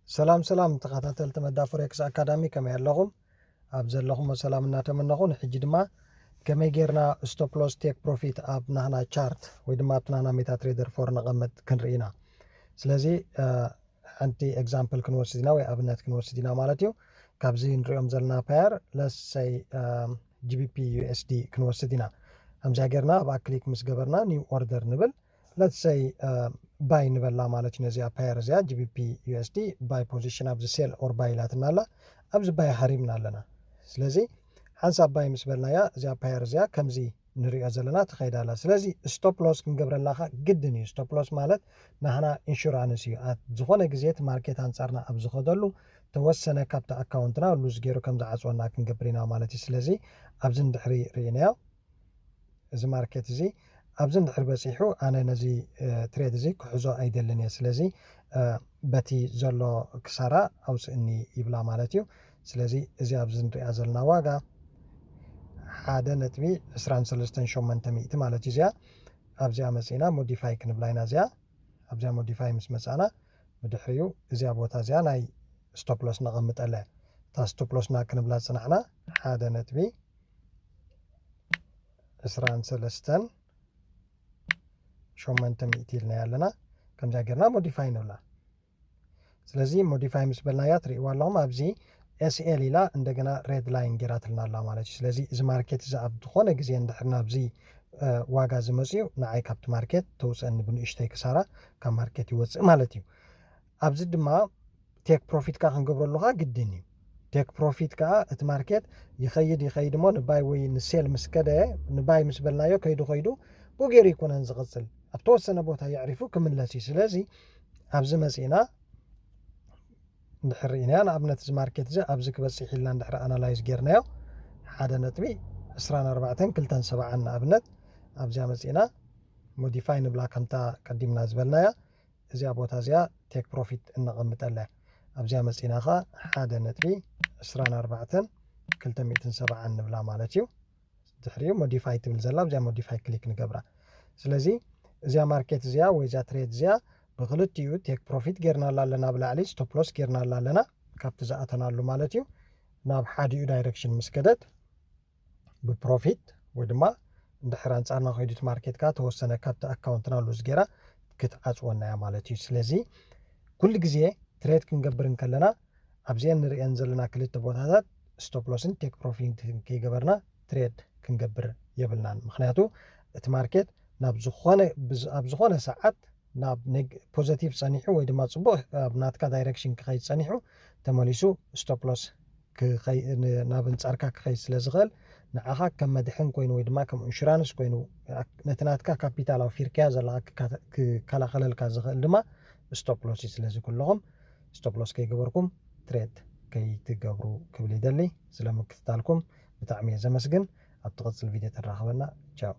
ሰላም ሰላም ተኸታተልቲ መዳ ፎሬክስ ኣካዳሚ፣ ከመይ ኣለኹም? ኣብ ዘለኹም ሰላም እናተመነኹ፣ ንሕጂ ድማ ከመይ ጌርና ስቶፕ ሎስ ቴክ ፕሮፊት ኣብ ናህና ቻርት ወይ ድማ ኣብቲ ናህና ሜታ ትሬደር ፎር ነቐምጥ ክንርኢ ኢና። ስለዚ ሓንቲ ኤግዛምፕል ክንወስድ ኢና ወይ ኣብነት ክንወስድ ኢና ማለት እዩ። ካብዚ ንሪኦም ዘለና ፓየር ለሰይ ጂቢፒ ዩኤስዲ ክንወስድ ኢና። ከምዚኣ ጌርና ኣብኣ ክሊክ ምስ ገበርና ኒው ኦርደር ንብል። ለሰይ ባይ ንበላ ማለት እዩ። ነዚኣ ፓየር እዚኣ ጂቢፒ ዩኤስዲ ባይ ፖዚሽን ኣብዚ ሴል ኦር ባይ ኢላትና ኣላ። ኣብዚ ባይ ሃሪምና ኣለና። ስለዚ ሓንሳብ ባይ ምስ በልናያ እዚኣ ፓየር እዚኣ ከምዚ ንሪኦ ዘለና ትኸይድ ኣላ። ስለዚ ስቶፕ ሎስ ክንገብረላ ግድን እዩ። ስቶፕ ሎስ ማለት ናህና ኢንሹራንስ እዩ። ኣብ ዝኾነ ግዜ እቲ ማርኬት ኣንጻርና ኣብ ዝኸደሉ ተወሰነ ካብቲ ኣካውንትና ሉዝ ገይሩ ከም ዝዓፅወና ክንገብር ኢና ማለት እዩ። ስለዚ ኣብዚ እንድሕሪ ርኢናዮ፣ እዚ ማርኬት እዚ ኣብዚ እንድሕር በፂሑ ኣነ ነዚ ትሬድ እዚ ክሕዞ ኣይደልን እየ። ስለዚ በቲ ዘሎ ክሳራ ኣውፅእኒ ይብላ ማለት እዩ። ስለዚ እዚ ኣብዚ ንሪኣ ዘለና ዋጋ ሓደ ነጥቢ ዕስራን ሰለስተን ሸሞንተ ሚእቲ ማለት እዩ። እዚኣ ኣብዚኣ መፂና ሞዲፋይ ክንብላ ኢና። እዚኣ ኣብዚኣ ሞዲፋይ ምስ መፃና ብድሕሪኡ እዚኣ ቦታ እዚኣ ናይ ስቶፕ ሎስ ነቐምጠላ። እታ ስቶፕ ሎስና ክንብላ ዝፅናሕና ሓደ ነጥቢ ዕስራን ሰለስተን ሸሞንተ ሚእቲ ኢልና ኣለና። ከምዚኣ ጌርና ሞዲፋይ ንብላ። ስለዚ ሞዲፋይ ምስ በልናያ ትርእይዋ ኣለኹም ኣብዚ ኤስኤል ኢላ እንደገና ሬድ ላይን ጌራትልና ኣላ ማለት እዩ። ስለዚ እዚ ማርኬት እዚ ኣብ ዝኾነ ግዜ እንድሕር ናብዚ ዋጋ ዝመፅዩ ንዓይ ካብቲ ማርኬት ተውፅአኒ፣ ብንእሽተይ ክሳራ ካብ ማርኬት ይወፅእ ማለት እዩ። ኣብዚ ድማ ቴክ ፕሮፊት ከዓ ክንገብረሉ ከዓ ግድን እዩ። ቴክ ፕሮፊት ከዓ እቲ ማርኬት ይኸይድ ይኸይድ እሞ ንባይ ወይ ንሴል ምስ ከደ፣ ንባይ ምስ በልናዮ ከይዱ ከይዱ ብኡ ገይሩ ይኮነን ዝቕፅል፣ ኣብ ተወሰነ ቦታ የዕሪፉ ክምለስ እዩ። ስለዚ ኣብዚ መፂእና እንድሕር ርኢናዮ፣ ንኣብነት እዚ ማርኬት እዚ ኣብዚ ክበፅሕ ኢልና እንድሕር ኣናላይዝ ጌርናዮ ሓደ ነጥቢ ዕስራን ኣርባዕተን ክልተን ሰብዓን ንኣብነት ኣብዚኣ መፂእና ሞዲፋይ ንብላ ከምታ ቀዲምና ዝበልናያ እዚኣ ቦታ እዚኣ ቴክ ፕሮፊት እነቐምጠላ። ኣብዚኣ መፂና ኸ ሓደ ነጥቢ ዕስራን ኣርባዕተን ክልተ ሚእትን ሰብዓን ንብላ ማለት እዩ። ድሕሪኡ ሞዲፋይ ትብል ዘላ ኣብዚኣ ሞዲፋይ ክሊክ ንገብራ። ስለዚ እዚኣ ማርኬት እዚኣ ወይ እዚኣ ትሬድ እዚኣ ብክልቲኡ ቴክ ፕሮፊት ጌርናላ ኣለና፣ ብላዕሊ ስቶፕ ሎስ ጌርናላ ኣለና ካብቲ ዝኣተናሉ ማለት እዩ። ናብ ሓዲኡ ዳይሬክሽን ምስ ከደት ብፕሮፊት ወይ ድማ እንድሕር ኣንጻርና ከይዱ እቲ ማርኬት ከኣ ተወሰነ ካብቲ ኣካውንትና ሉዝ ጌራ ክትዓጽወና እያ ማለት እዩ። ስለዚ ኩሉ ግዜ ትሬድ ክንገብር እንከለና ኣብዚአን ንርእየን ዘለና ክልተ ቦታታት ስቶፕ ሎስን ቴክ ፕሮፊትን ከይገበርና ትሬድ ክንገብር የብልናን። ምኽንያቱ እቲ ማርኬት ናብ ዝኾነ ብዝ- ኣብ ዝኾነ ሰዓት ናብ ፖዘቲቭ ጸኒሑ ወይ ድማ ጽቡቕ ኣብ ናትካ ዳይሬክሽን ክኸይድ ጸኒሑ ተመሊሱ ስቶፕ ሎስ ናብ እንጻርካ ክኸይድ ስለ ዝኽእል ንዓኻ ከም መድሕን ኮይኑ ወይ ድማ ከም ኢንሹራንስ ኮይኑ ነቲ ናትካ ካፒታል ኣውፊርካዮ ዘለኻ ክከላኸለልካ ዝኽእል ድማ ስቶፕ ሎስ እዩ። ስለዚ ኩልኹም ስቶፕ ሎስ ከይገበርኩም ትሬድ ከይትገብሩ ክብል ይደሊ። ስለ ምክትታልኩም ብጣዕሚ እየ ዘመስግን። ኣብ ትቕጽል ቪድዮ ተራኸበና። ቻው።